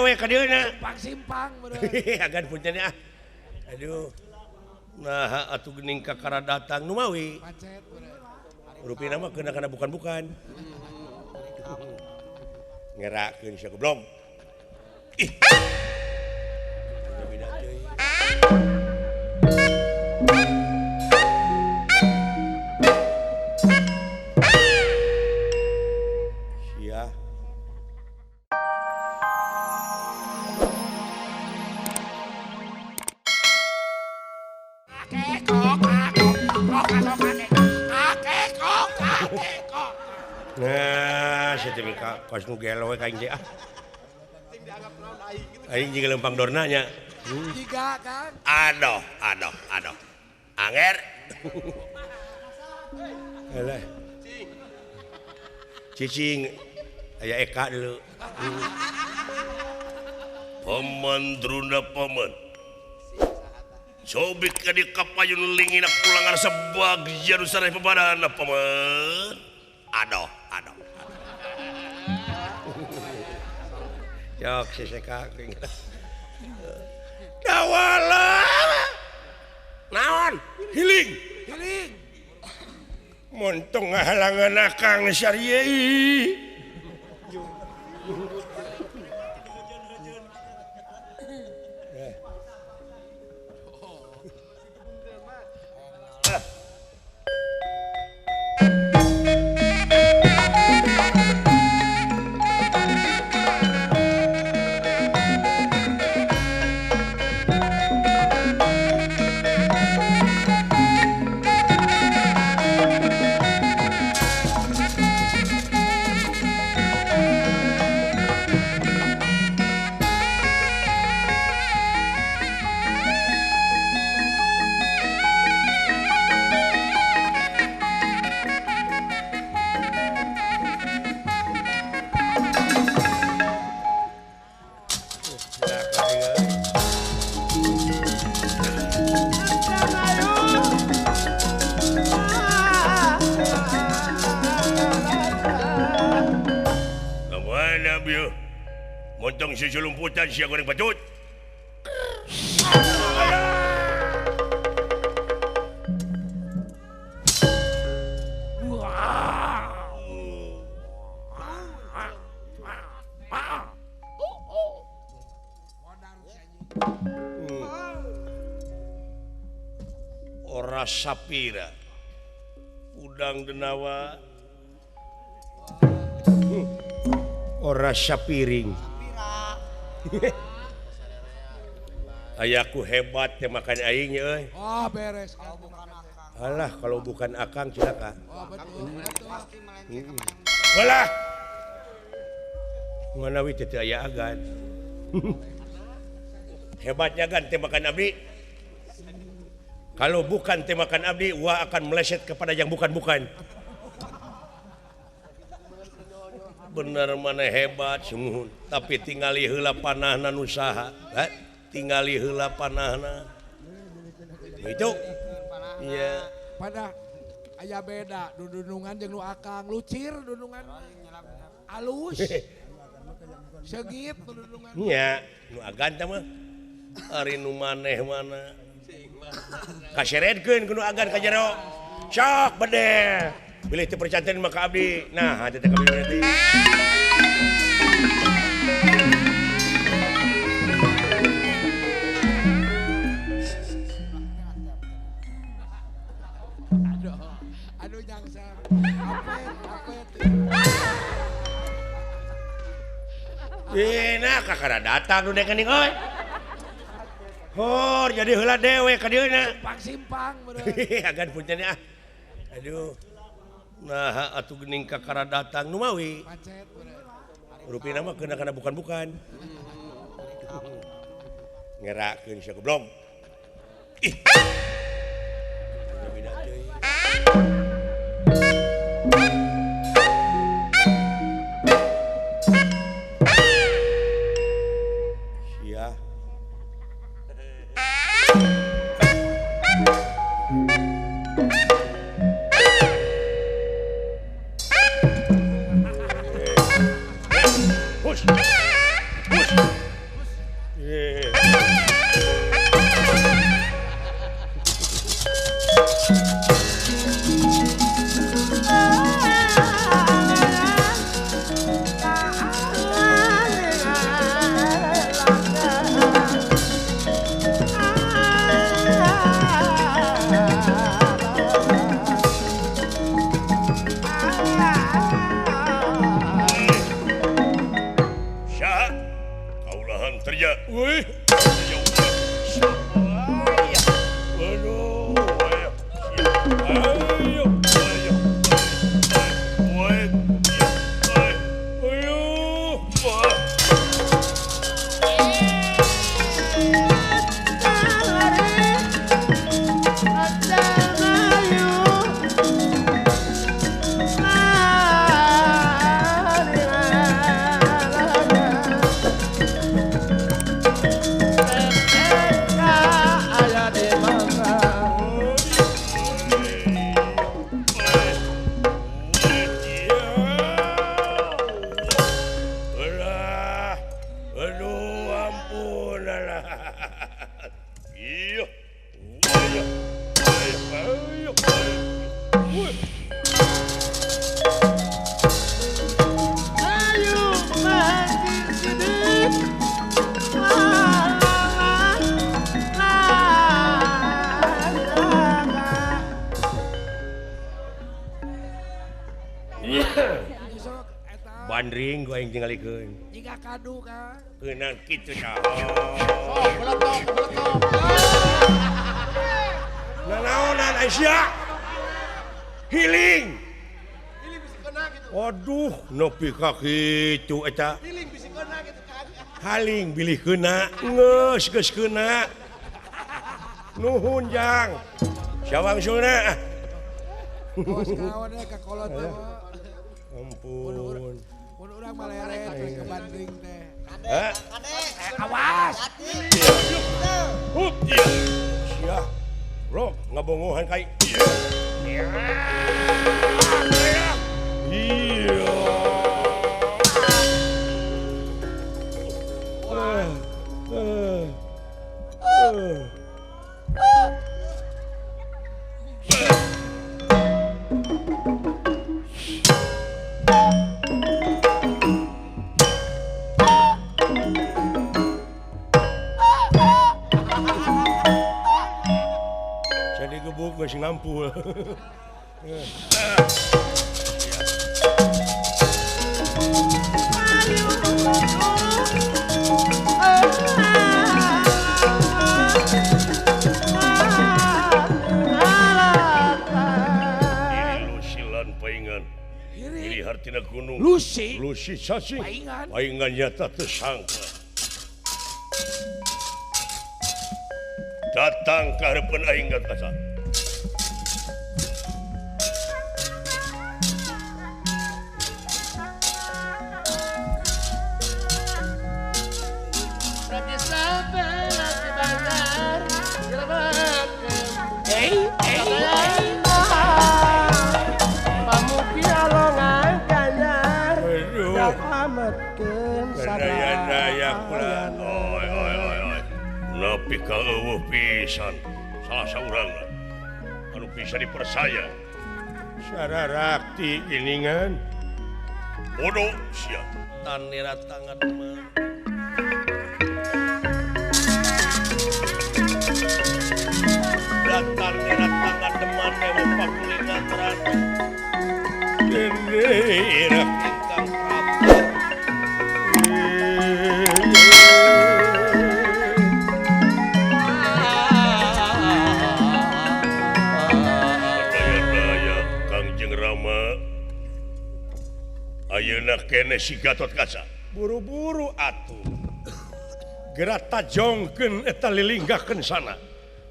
dewe ka dieu na. Simpang-simpang bener. Agan punten ah. Aduh. Nah, atuh geuning kakara datang nu mawi. Macet bener. Rupina mah keuna kana bukan-bukan. Ngerakeun sia goblok. Ih. Beda teuing. Sia. Nah, sia teh ka kos nu gelo we ka aing teh ah. Aing jiga lempang dorna nya. Jiga kan. Aduh, aduh, aduh. Anger. Alah. Cicing aya Eka dulu. Paman Druna paman. Sobik ka di kapayun lingina pulangan sebag Jerusalem pabadan paman. Aduh, aduh. Yok si Seka Dawala. Naon? Hiling. Hiling. Montong ngahalangan akang syari'i. Montong susulumputan sia goreng patut. Ora sapira udang denawa ora sapiring. Ayahku hebat ya makan aing euy. Oh beres. Alah kalau bukan akang cilaka. Oh betul. Walah. Manawi teh teu aya agan. Hebatnya gan tembakan abdi. Kalau bukan tembakan abdi, wah akan meleset kepada yang bukan-bukan. Bener mana hebat sungguh, tapi tingali heula panahna nu saha, tingali heula panahna. Itu iya. Pada aya beda dudunungan jeung nu akang lucir dudungan alus. Segit dudungan. Nya, nu agan teh mah ari nu maneh mana. Kaseredkeun ku nu agan ka jero. Sok bedeh. Bilih teu percanten maka abdi. Nah, teh kabeh berarti. Aduh, aduh jangsa. Apet, apet. Nah, kakara datang nu dekening euy. Hor, jadi heula dewe ka dieu na. Simpang-simpang bener. Agan punten ah. Aduh. Nah, atuh geuning kakara datang nu mawi. Macet bener. Rupina mah keuna kana bukan-bukan. Ngerakeun sia goblok. Ih. Beda teuing. Sia. Hush. Hush. Iya. Wih. Aduh. Ayo. Ayo. Ayo. Aduh, ampun alah. Iya. Ayo. Ayo. Ayo mati sidik. Bandring gua yang tinggalikeun. Jika kadu ka. Keunang kitu tah. Sok beletok beletok. Nanaonan Aisyah. Healing. Healing bisi kena gitu. Waduh, nepi ka kitu eta. Healing bisi kena gitu kan. Haling bilih kena, geus geus kena. Nuhun jang. Sawangsulna. Bos kawan ka kolot teh. Ampun. Mun urang mah leret ke bandring teh. Kade, awas. Hup, iya. Sia. Bro, ngabongohan kai. Iya. Iya. Jadi gebuk geus ngampul. Diri lusilan paingan. Diri hartina gunung. Lusi. Lusi cacing. Paingan. Paingan nyata tersangka. Datang ke harapan aing Gatotkaca. Nepi ka eueuh pisan salah saurang anu bisa dipercaya. Sararakti giningan. Bodoh sia. Tanera tangan mah. Datar nera tangan deman dewa pakulingan terang. Genera ingkang prabu. Ayeuna kene si Gatotkaca. Buru-buru atuh. Geura tajongkeun eta lilinggakeun sana.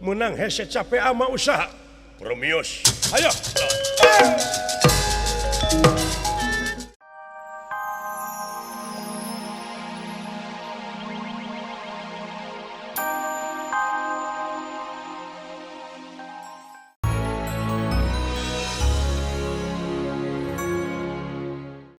Menang hese capek ama usaha. Promios. Ayo.